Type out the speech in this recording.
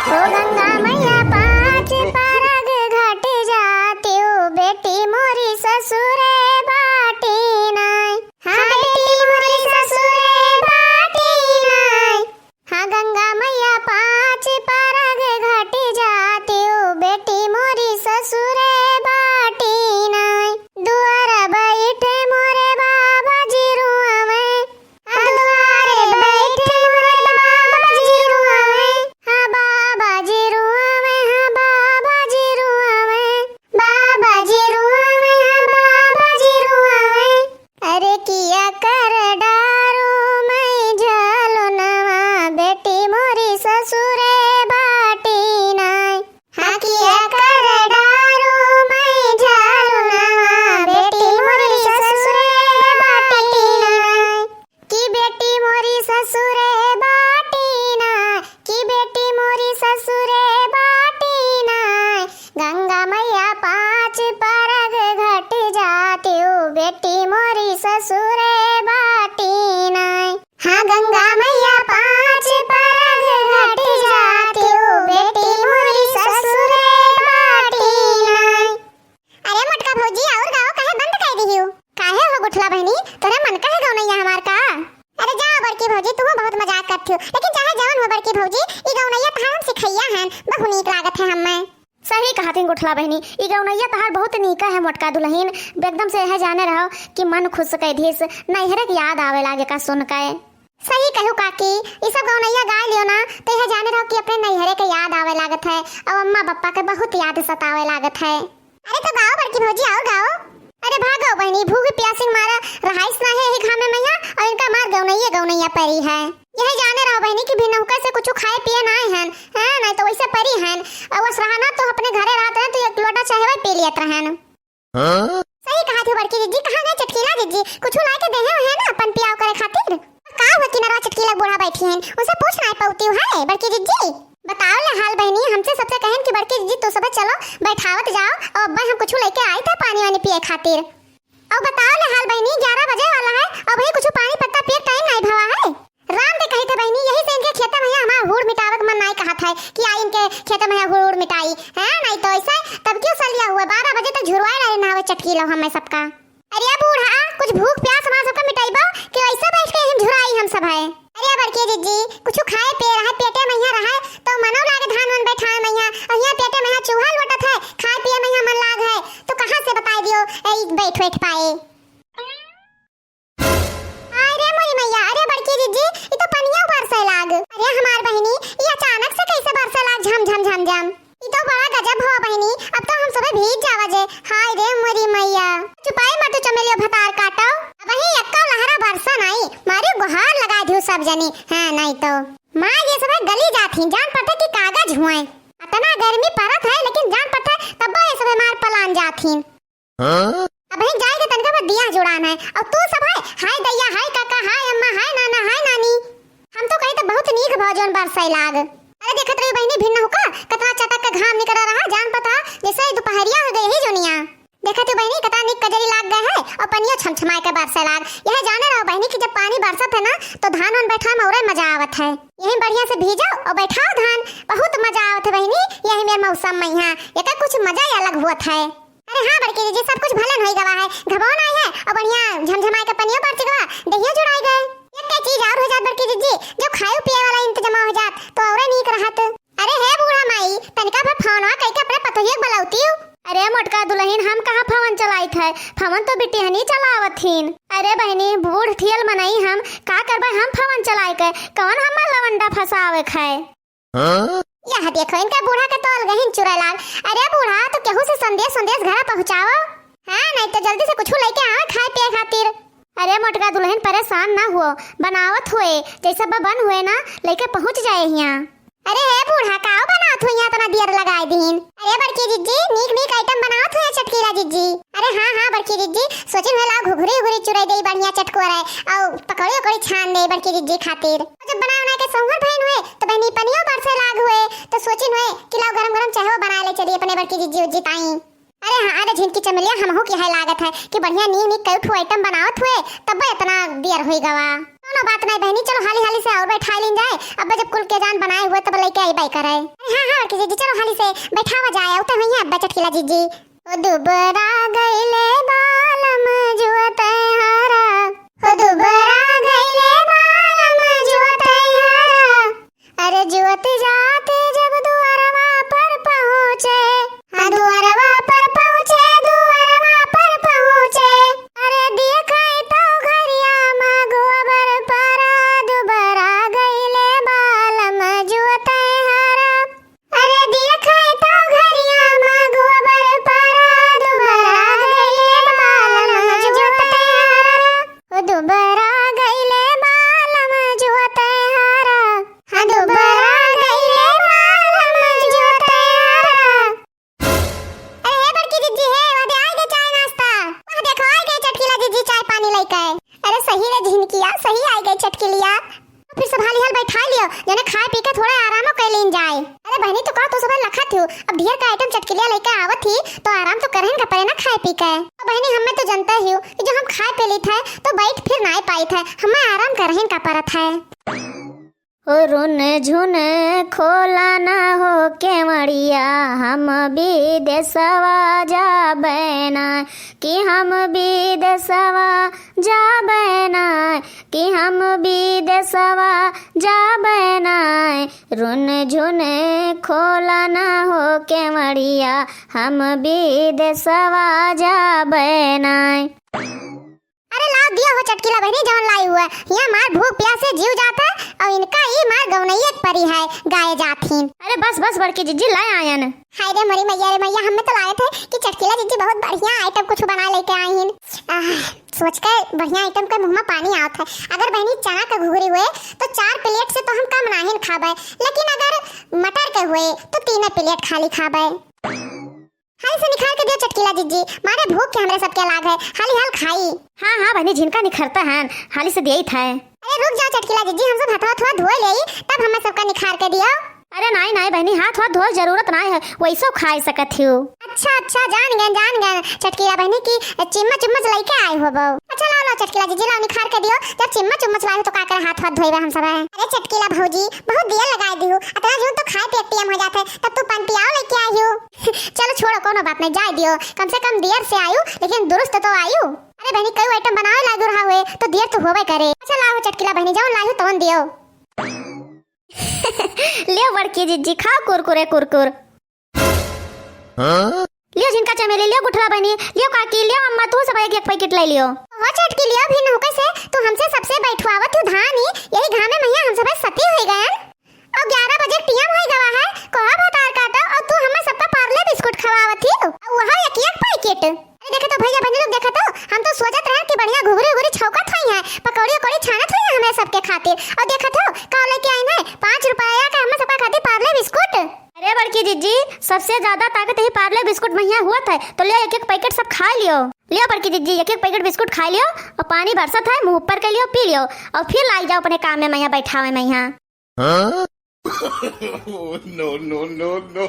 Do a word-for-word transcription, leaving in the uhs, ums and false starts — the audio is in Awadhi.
ओ गंगा मैया पाँच परग घट जातिउ, बेटी मोरी ससुरे बाटी नाई। हाँ, बेटी मोरी ससुरे बाटी नाई। हाँ, गंगा मैया पाँच परग घट जातिउ, बेटी मोरी ससुरे बाटी नाई। दुआर बैठे मोरे बाबा जी रुआवे, हाँ, दुआरे बैठे मोरे बाबा जी रुआवे, हाँ, बाबा जी रुआवे, हाँ, बाबा जी रुआवे, बाबा जी रुआवे, हाँ, बाबा जी रुआवे। अरे किया कर डारो मैं झलुनवा, बेटी मोरी ससुरे बाटी नाई। हाँ, किया कर डारो मैं झलुनवा, बेटी मोरी ससुरे बाटी नाई। कि बेटी मोरी ससुरे बाटी नाई, कि बेटी मोरी ससुरे बाटी नाई। गंगा मैया पाँच परग घट जातिउ, बेटी मोरी ससुरे बाटी नाई। हाँ, गंगा मैया पाँच परग घट जातिउ, बेटी मोरी ससुरे बाटी नाई। अरे मोटका भौजी, और गाओ काहे बंद कर दिहिउ? काहे हो गुठला बहिनी, तोरे मन का है गौनैया हमार का? अरे जाओ बड़की भौजी, तुहू बहुत मजाक करत हिउ, लेकिन चाहे जवन हो बड़की भौजी, ई गौनैया तहार हम सिखैया हन, बहु नीक लागत है हम्मे। सही कहत हिन गुठला बहिनी, ई गौनैया तहार बहुत नीक है मोटका दुलहिन, एकदम से यह जाने रहो कि मन खुश कर दिस, नैहरे के याद आवे लागे का सुन के। सही कहू काकी, ई सब गौनैया गाय लियो ना, तो यह जाने रहो कि अपने नैहरे के याद आवे लागत है, और अम्मा पप्पा के बहुत याद सतावे लागत है। अरे तो गाओ बड़की भौजी, और गाओ। अरे भागो बहिनी, भूख प्यासिंग मारा रहाइस ना है यही घामे मैया, और इनका मार गौनैया गौनैया परी है। यही जाने रहो बहिनी कि भिनहुका से कुछ खाए पिए ना आए हन, हैं, नहीं तो वैसे परी हन। और वस रहा ना तो अपने घरे रहत रहन तो एक लोटा चाहे वही पी लियत रहन। हाँ? सही कहा थी बड़की जिज्जी, कहाँ गए चटकीला जिज्जी? कुछ ला के देहे हुए हैं ना अपन पियाव करे खातिर। का हुआ किनरवा चटकीला बूढ़ा बैठी हैं, उनसे पूछ ना पाउती है बड़की जिज्जी? बताओ ले हाल बहिनी, हमसे सबसे कहन कि बड़की जिज्जी तू सब चलो बैठावत जाओ, और अब्बा हम कुछ लेके आई थे पानी वानी पिए खातिर। और बताओ ले हाल बहिनी, ग्यारह बजे वाला है, अबही कुछ पानी पत्ता पिए टाइम नहीं भवा है। राम दे कही थे बहिनी, यही से इनके खेते में हमार हुड़ मिटावे के मन नहीं कहत है कि आई इनके खेते में हुड़ मिटाई, हैं? नहीं तो ऐसे तब क्यों सलिया हुआ, बारह बजे तक झुरवाए रहे नहावे चटकीला हमें सबका। अरे बूढ़ा, कुछ भूख प्यास हमार सबका मिटाइबा कि ऐसे बैठ के यहीं झुराई हम सब है? अरे बड़की जिज्जी, कुछ खाए पिए रहे, पेटे में यहाँ रहे, तो मनो लागे धान वान बैठाए में यहाँ, और यहाँ पेटे में यहाँ चूहा लोटत है, खाए पिए में यहाँ मन लाग है, तो कहाँ से बताई दियो, ए, बैठ बैठ पाए। अरे मोरी मैया, अरे बड़की जिज्जी, ई तो पनिया बरसे लाग। अरे हमार बहिनी, ई अचानक से कैसे बरसे लाग, झम झम झम झम? ई तो बड़ा गजब हो बहिनी, अब तो हम सबे भीज जावा जे। हाय रे मोरी मैया। चुपाई मत चमेलियो भतार काटो। अबही एक्का लहरा बरसा नाई, मारी गुहार लगा दियो सब जनी। हाँ, नहीं तो। माँ, ये सबे गली जात ही, जान पड़ते कि कागज हुए। अतना गर्मी पड़त है, लेकिन जान पड़ते तब ये सबे मार पलान जात ही। हाँ? अबही जाए के तनका बा दिया जुड़ान है। और तू सब है, हाय दैया, हाय काका, हाय अम्मा, हाय नाना, हाय नानी। हम तो कही तो बहुत नीक भा जौन बरसै लाग। अरे देखत रही बहिनी, भिन्न हुका, कतना चटक के घाम निकल रहा, जान पता, जैसे दुपहरिया हो गई ही जोनिया। देखत हो बहिनी, कतना नीक कजरी लाग गए है और पनियो छमछमाए के बरसै लाग। यह जाने रहो बहिनी कि जब पानी बरसत है ना, तो धान वान बैठा में औरे मजा आवत है। यही बढ़िया से भीजो और बैठाओ धान, बहुत मजा आवत है बहिनी, यही मेर मौसम में यहाँ, एकर कुछ मजा ही अलग हुअत है। अरे हाँ बड़की जिज्जी, सब कुछ भलन होई गवा है, घबो नाई है और बढ़िया झमझमाए के पनियो बरस गवा, दहियो जुड़ाई गए। एक चीज और हो जात बड़की जिज्जी, जो खाए पिए वाला इंतजाम हो जात तो औरे नीक रहत। अरे हे बूढ़ा माई, तनिका भर फोनवा कइके अपने पतोहिया के बलौती। अरे मोटका दुलहिन, हम कहाँ फोन चलाइत है, फोन तो बिटिहनी चलावत हीन। अरे बहिनी, बूढ़ ठियल मनई हम, का करबे हम फोन चलाए के, कौन हमार लवंडा फंसावे के है? हाँ? यह देखो, इनका बूढ़ा के तो अलगहिन चुरे लाग। अरे बूढ़ा, तो केहू से संदेश, संदेश घरा पहुँचाओ। हाँ, नहीं तो जल्दी से कुछ लेके आवे खाए पिए खातिर। अरे मोटका दुलहिन, परेशान ना हुओ, बनावत हुए, जैसे बबन हुए ना, लेके पहुँच जाए हियाँ। अरे हे बूढ़ा, काओ बनावत हुए यहाँ इतना देर लगाए दीन? अरे बड़की जिज्जी, नीक नीक आइटम बनावत हुए चटकीला जिज्जी। अरे हाँ हाँ बड़की जिज्जी, सोचिन हुए लाओ घुघरी उघरी चुराई दे बढ़िया चटकोरे, और पकौड़ी उकौड़ी छान दे बड़की जिज्जी खातिर। जब बना बना के सौंगर भइन हुए, तो बहिनी पनियो बरसे लाग हुए, तो सोचिन हुए कि लाओ गरम गरम चाहो बना ले चली अपने बड़की जिज्जी उज्जी ताई। अरे हाँ, अरे झिनकी चमेलिया, हमहू की है लागत है कि बढ़िया नीक नीक कई ठो आइटम बनावत हुए, तब इतना देर होई गवा। कोनो बात नहीं बहिनी, चलो हाली हाली से और बैठा लीन जाए, अब जब कुल के जान बनाए हुए तब लेके आई बाई करे। अरे हाँ बड़की जिज्जी, चलो हाली से बैठावा जाए, उते हुई है अब्बे चटकीला जिज्जी। ओ दुबरा गइले बालम जुअते हरा, ओ दुबरा गइले बालम जुअते हरा। अरे जुअत जाते जब दुअरवा पर पहुँचे, हाँ दुअरवा पर पहुँचे, दुअरवा पर पहुँचे। अरे देखै तो घरिया मा गोबर परा, दुबरा गइले बालम जुअते हरा। अरे देखै तो घरिया मा गोबर परा, दुबरा गइले बालम जुअते हरा। ओ दुबरा गइले बालम जुअते हरा, हाँ दुबरा गइले बालम जुअते हरा। अरे हे बड़की जिज्जी हे, वादे आइ गए चाय नाश्ता। वाह देखो आइ गए चटकीला जिज्जी चाय पानी लइके। अरे सही रे झिनकिया, सही आइ गए चटकीलिया। फिर सब हाली हाल बैठाइ लियो, जने खाए पी के थोड़ा आरामो कर लीन जाए। अरे बहनी तो का तू सब लखत हो, अब ढेर का आइटम चटकीलिया लइके आवत ही तो आराम तो करहिन का परे ना खाए पी के। अब बहनी हमें तो जनता ही हो कि जो हम खाए पी लीत है तो बैठ फिर नाय पाइत है, हमें आराम करहिन का परत है। ओ रुन झुन खोला ना हो केवड़िया, हम विदेशवा जाबे ना, कि हम विदेशवा जाबे ना, कि हम विदेशवा जाबे ना। रुन झुन खोला ना हो केवड़िया, हम विदेशवा जाबे ना। अरे लाओ दियो हो चटकीला बहनी जौन लाई हुए, हियाँ मार भूख प्यास से जीव जात है और इनका ई मार गौनैया के परी है, गाए जात हीन। अरे बस बस बड़की जिज्जी लाई आयन। हाय रे मोरी मैया रे मैया, हमें तो लागत है कि चटकीला जिज्जी बहुत बढ़िया आइटम कुछ बना लेके आई हीन। आह, सोच के बढ़िया आइटम के मुँह में पानी आवत है। अगर बहनी चना के घुघरी हुए तो चार प्लेट से तो हम कम नाहिन खाबे, लेकिन अगर मटर के हुए तो तीन प्लेट खाली खाबे। हाली से निखार के दियो चटकीला जिज्जी, मारे भूख के हमरे सबके लाग है, हाली हाल खाई। हाँ हाँ बहनी, झिनका निखरता है, हाली से दियई था। अरे रुक जाओ चटकीला जिज्जी, हम सब हथवा थवा धोए लेई, तब हमें सबका निखार के दियो। अरे नाई नाई बहनी, हाथ वाथ धोए जरूरत नाई है, वैसो खाए सकत हियो। अच्छा अच्छा, जान गए जान गए चटकीला बहनी की चिम्मच उम्मच लइके आए हो बहू। अच्छा लाओ लाओ चटकीला जिज्जी लाओ निखार के दियो, जब चिम्मच उम्मच लाए हो तो का करे हाथ वाथ धोएबे हम सब है। अरे चटकीला भौजी बहुत देर लगाए दिहु, अतना जून तो खाए पे टीएम हो जात है, तब तू पान पियाओ लइके आई हो। चलो छोड़ो, कोनो बात नहीं, जाए दियो, कम से कम देर से आयु, लेकिन दुरुस्त तो आयु। अरे बहनी, कई आइटम बनावे लागे रहा हुए, तो देर तो होबे करे। अच्छा लाओ चटकीला बहनी, जौन लायु तौन दियो। लियो बड़की जिज्जी, खाओ कुरकुरे कुरकुर। हाँ? लियो झिनका चमेली, लियो गुठला बहनी, लियो काकी, लियो अम्मा, तू सब एक एक पैकेट ले लियो। हो चटकी लियो भी नौके से, तू हमसे सबसे बैठवावत हो धानी, यही घामे मैया हम सब सती हो गए। अब ग्यारह बजे टीएम होई गवा है, कोहा भतार काटा और तू हमें सबका पार्ले बिस्कुट खवावत ही, और वह एक एक पैकेट। अरे देखे तो भैया बहनी लोग, देखे तो हम तो सोचत रहे कि बढ़िया घुघरी उघरी छौकत होई है, पकौड़ी उकौड़ी छानत होई है हमें सबके खातिर, और देखे तो का लेके आई है, पाँच रुपया का हमें सबका खातिर पार्ले बिस्कुट। अरे बड़की जिज्जी, सबसे ज्यादा ताकत ही पार्ले बिस्कुट में हियाँ हुआ था, तो लियो एक एक पैकेट सब खाए लियो। लियो बड़की जिज्जी, एक एक पैकेट बिस्कुट खाए लियो और पानी बरसत है, मुँह ऊपर कर लियो, पी लियो और फिर लाई जाओ अपने काम में, मैया बैठावे में यहाँ। हाँ? Oh, no, no, no, no।